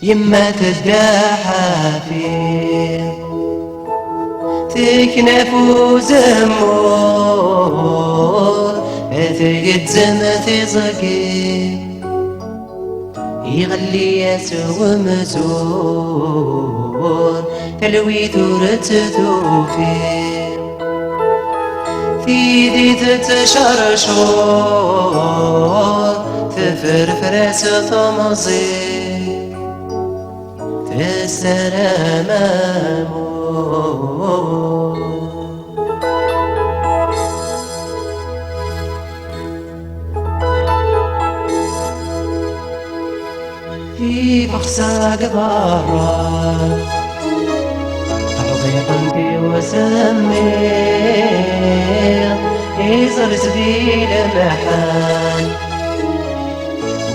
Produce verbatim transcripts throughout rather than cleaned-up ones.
Yemma tedda ḥafi, tekna f uzemmur, tgezzem tiẓgi. Iɣelli-yas umzur, talwit ur tt-tufi. Tidi tettcercur, tefrefr-as temẓi, tessaram amur. Tifexsa deg berra, ɣliqent i usemmiḍ, iẓri-tt di lemḥan,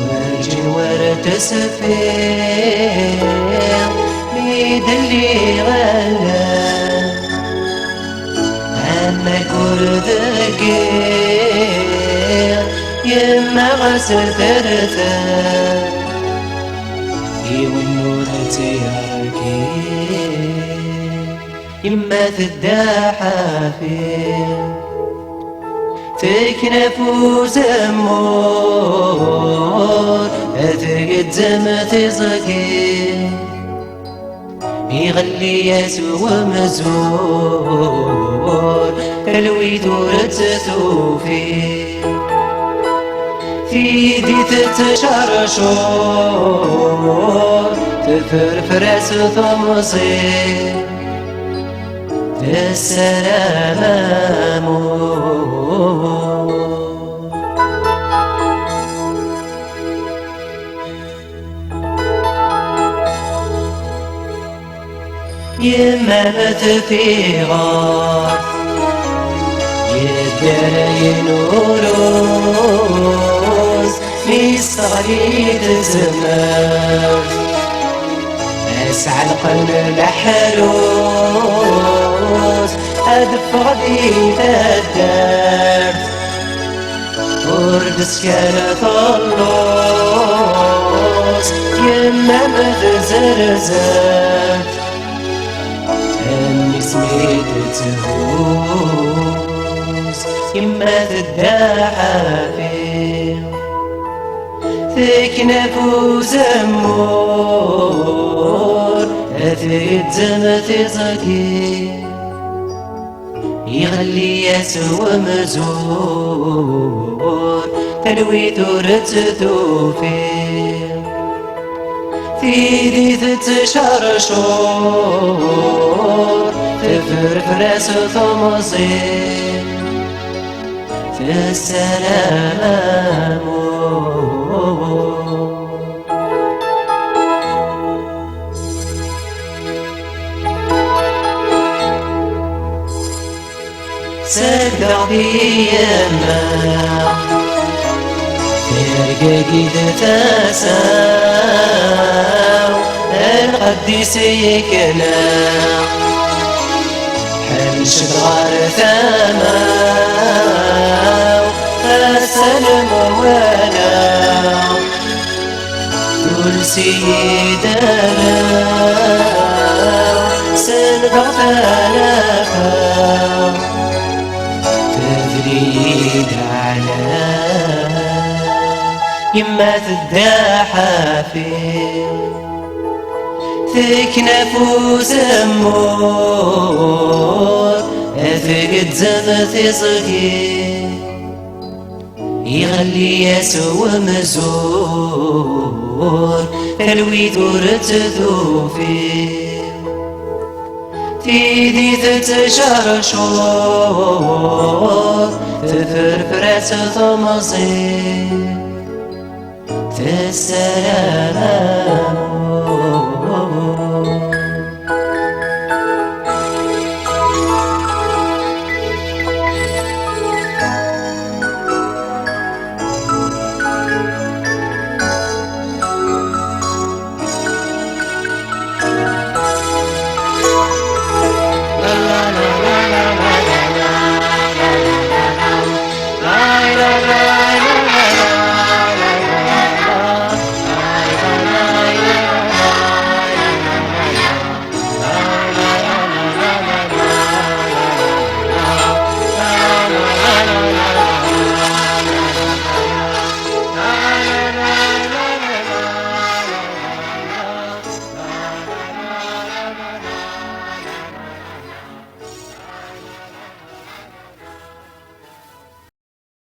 werǧin wer tesfiḍ, mi d-lliɣ allan. Amek ur dgiɣ, yemma ɣas terta, yiwen ur tt-yergim. Yemma tedda ḥafi, tekna f uzemmur, tgezzem tiẓgi. Iɣelli-yas umzur, talwit ur tt-tufi. Tidi tettcercur, tefrefr-as temẓi, tessaram amur. Yemma-m tfiɣert, yedder yinuruz, mi s-teɣli tezmert, as-ɛelqen leḥruz, ad ffeɣ di taddart. Ur d-teskar telluẓ, yemma-m tzerzert, mmi-s mi d-tthuzz, yemma tedda ḥafi. Tekna f uzemmur, tgezzem tiẓgi. Iɣelli-yas umzur, talwit ur tt-tufi. Tidi tettcercur, tefrefr-as temẓi, tessaram amur. Seddaɣ di yemma, tergagi-d tasa-w, lqedd-is yekna. Ḥennec-d ɣer tama-w, ass-a lemwana. Tules-iyi-d arraw, selbeɣ tanafa, tebli-yi-d ɛla. Yemma tedda ḥafi, tekna f uzemmur, tgezzem tiẓgi. Iɣelli-yas umzur, talwit ur tt-tufi. Tidi tettcercur, tefrefr-as temẓi, tessaram